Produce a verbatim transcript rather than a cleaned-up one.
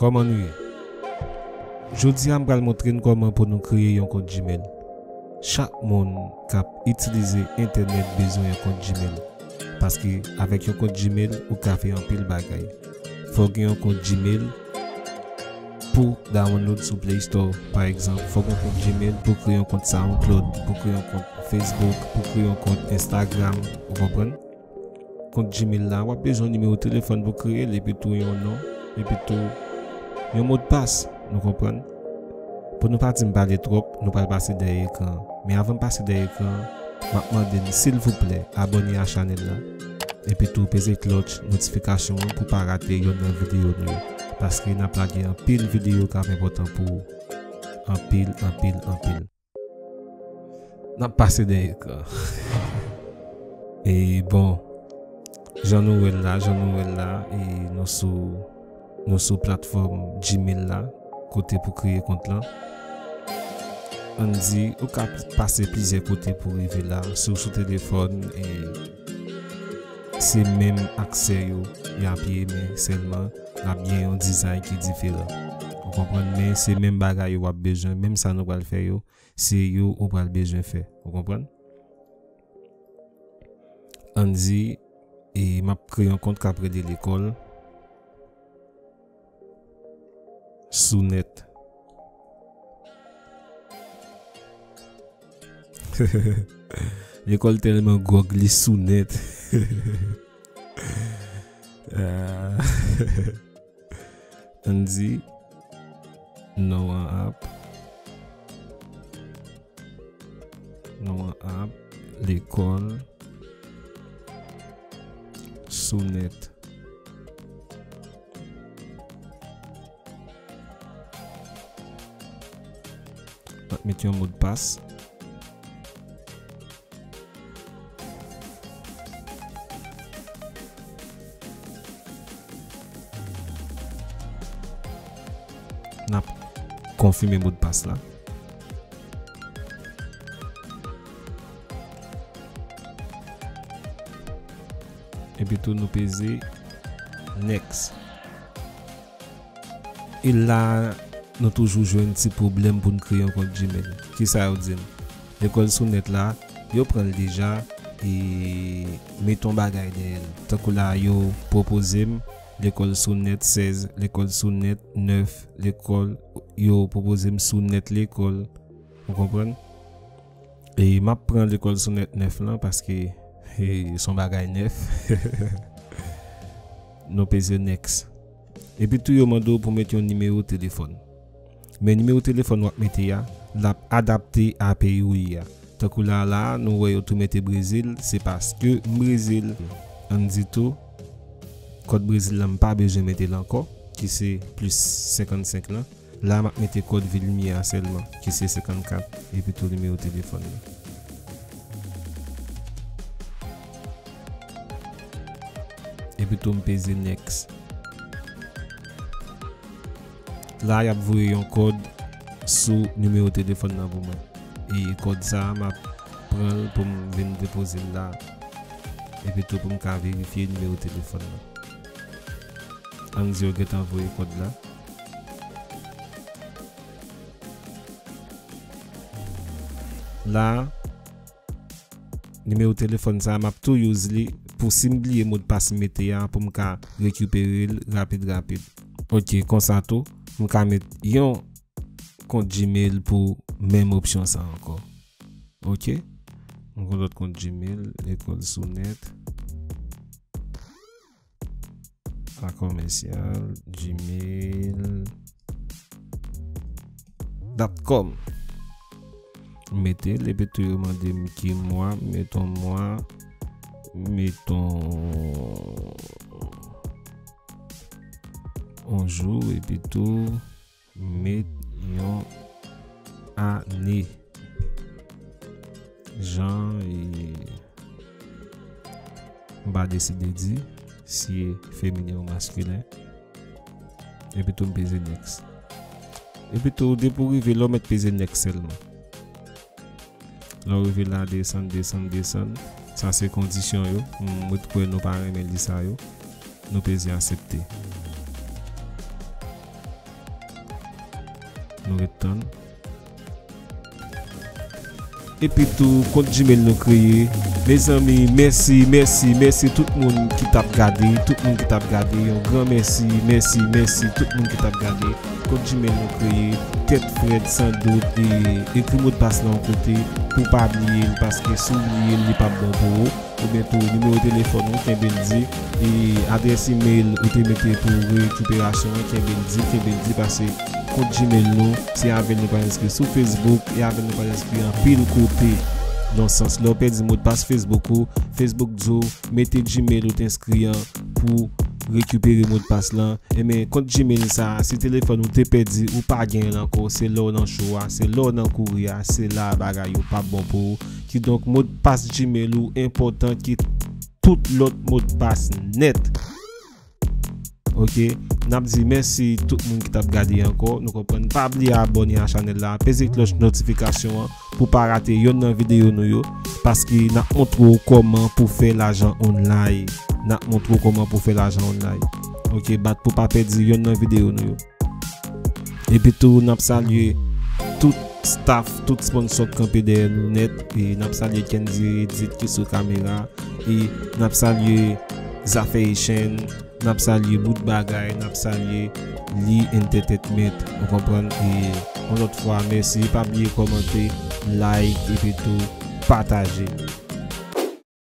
Kòman nou ye? Jodi a, m pral montre n kòman pou nou kreye yon kont Gmail. Chak moun k ap itilize entènèt bezwen yon kont Gmail. Paske avèk yon kont Gmail, ou ka fè anpil bagay. Fò w gen yon kont Gmail pou download sou Play Store, pa egzanp. Fò w gen yon kont Gmail pou kreye yon kont SoundCloud, pou kreye yon kont Facebook, pou kreye yon kont Instagram, ou konprann? Kont Gmail la, w ap bezwen yon nimewo telefòn pou kreye l, epi tou yon non, epi tou yon modpas, nou konprann? Pou nou pa di m pale twòp, nou pral pase dèyè ekran an. Men avan m pase dèyè ekran an, m ap mande n, silvouplè, abòne a chanèl la, epi tou peze klòch notifikasyon an pou pa rate yonn nan videyo nou yo, paske n ap lage anpil videyo k ap enpòtan pou ou. Anpil, anpil, anpil. N ap pase dèyè ekran. E bon, jan nou wè l la, jan nou wè l la, e nou sou, nou sou platfòm Gmail la, kote pou kreye kont lan. Ann di, ou ka pase plizyè kote pou rive la, si w sou telefòn, e se menm aksè yo y ap ye, men sèlman l ap gen yon dizay ki diferan. Ou konprann? Men se menm bagay yo w ap bezwen, menm sa nou pral fè yo, se yo ou pral bezwen fè. Ou konprann? Ann di, e m ap kreye yon kont k ap rele lekòl sou nèt. Lekòl tèlman gwòg, li sou nèt. Ah. Ann di, non an ap, non an ap, lekòl sou nèt. M ap met yon modpas. N ap konfime modpas la. Epi tou nou peze next. E la, nou toujou jwenn ti pwoblèm pou n kreye yon kont Gmail. Kisa yo di n? Lekòl sou nèt la, yo pran l deja, e met yon bagay dèyè l. Tankou la, yo pwopoze m lekòl sou nèt sèz, lekòl sou nèt nèf, lekòl, yo pwopoze m sou nèt lekòl. Ou konprann? E m ap pran lekòl sou nèt nèf lan paske, e, se yon bagay nèf. Nou peze next. Epi tou yo mande w pou mete yon nimewo telefòn. Men nimewo telefòn w ap mete a, l ap adapte a peyi w ye a. Tankou la, la, nou wè yo tou mete Brezil, se paske m Brezil. Ann di tou, kòd Brezil la, m pa bezwen mete l ankò, ki se plis senkannsenk lan. La, m ap mete kòd vil m ye a sèlman, ki se senkannkat, epi tou nimewo telefòn nan. Epi tou, m peze next. La, y ap voye yon kòd sou nimewo telefòn nan pou mwen. E kòd sa a, m ap pran l pou m vin depoze l la. Epi tou, pou m ka verifye nimewo telefòn nan. Ann di yo gentan voye kòd la. La, nimewo telefòn sa a, m ap tou use li pou si m bliye modpas m mete a, pou m ka rekipere l rapid, rapid. Ok, konsa tou, m ka met yon kont Gmail pou menm opsyon sa ankò. Ok? M gen lòt kont Gmail, lekòl sou nèt. A commercial gmail dot com. M mete l, epi tou yo mande m ki mwa, m met yon mwa, m met yon, yon jou, epi tou, m met yon ane. Jan e m pa deside di si e feminen ou maskilen. Epi tou m peze next. Epi tou depi w rive la w mèt peze next sèlman. Lè w rive la desann, desann, desann. Sa se kondisyon yo. M ret kwè nou pa renmen li sa yo. Nou peze aksepte. Nou ret tann. Epi tou, kont Gmail nou kreye. Mezanmi, mèsi, mèsi, mèsi tout moun ki t ap gade, tout moun ki t ap gade. Yon gran mèsi, mèsi, mèsi tout moun ki t ap gade. Kont Gmail nou kreye, tèt frèt, san dout, e ekri modpas la yon kote pou pa bliye l, paske si w bliye l, li p ap bon pou ou. Ebyen tou, nimewo telefòn ou, kenbe l di, e adrès imèl ou te mete pou rekiperasyon an, kenbe l di, kenbe l di, paske kont Gmail nou, se avè l nou pral enskri sou Facebook, e avè l nou pral enskri anpil kote. Nan sans, lè w pèdi modpas Facebook ou, Facebook di w, mete Gmail ou te enskri an pou rekipere modpas lan. Ebyen, kont Gmail sa, si telefòn ou te pèdi, ou pa genyen l ankò, se lè w nan cho a, se lè w nan kouri a, se la bagay yo p ap bon pou ou. Kidonk, modpas Gmail ou enpòtan ke tout lòt modpas nèt. Ok, n ap di mèsi tout moun ki t ap gade ankò. Nou konprann. Pa bliye abòne a chanèl la, peze klòch notifikasyon an pou pa rate yonn nan videyo nou yo, paske n ap montre w kòman pou fè lajan online. N ap montre w kòman pou fè lajan online. Ok, bat pou pa pèdi yonn nan videyo nou yo. Epi tou, n ap salye tout staff, tout sponsor k kanpe dèyè nou nèt. E n ap salye Kendy Edit ki sou kamera. E n ap salye Zafè Echann. N ap salye Bout Bagay. N ap salye Lee Entertainment. Ou konprann? E yon lòt fwa, mèsi. Pa bliye kòmante, like, epi tou pataje.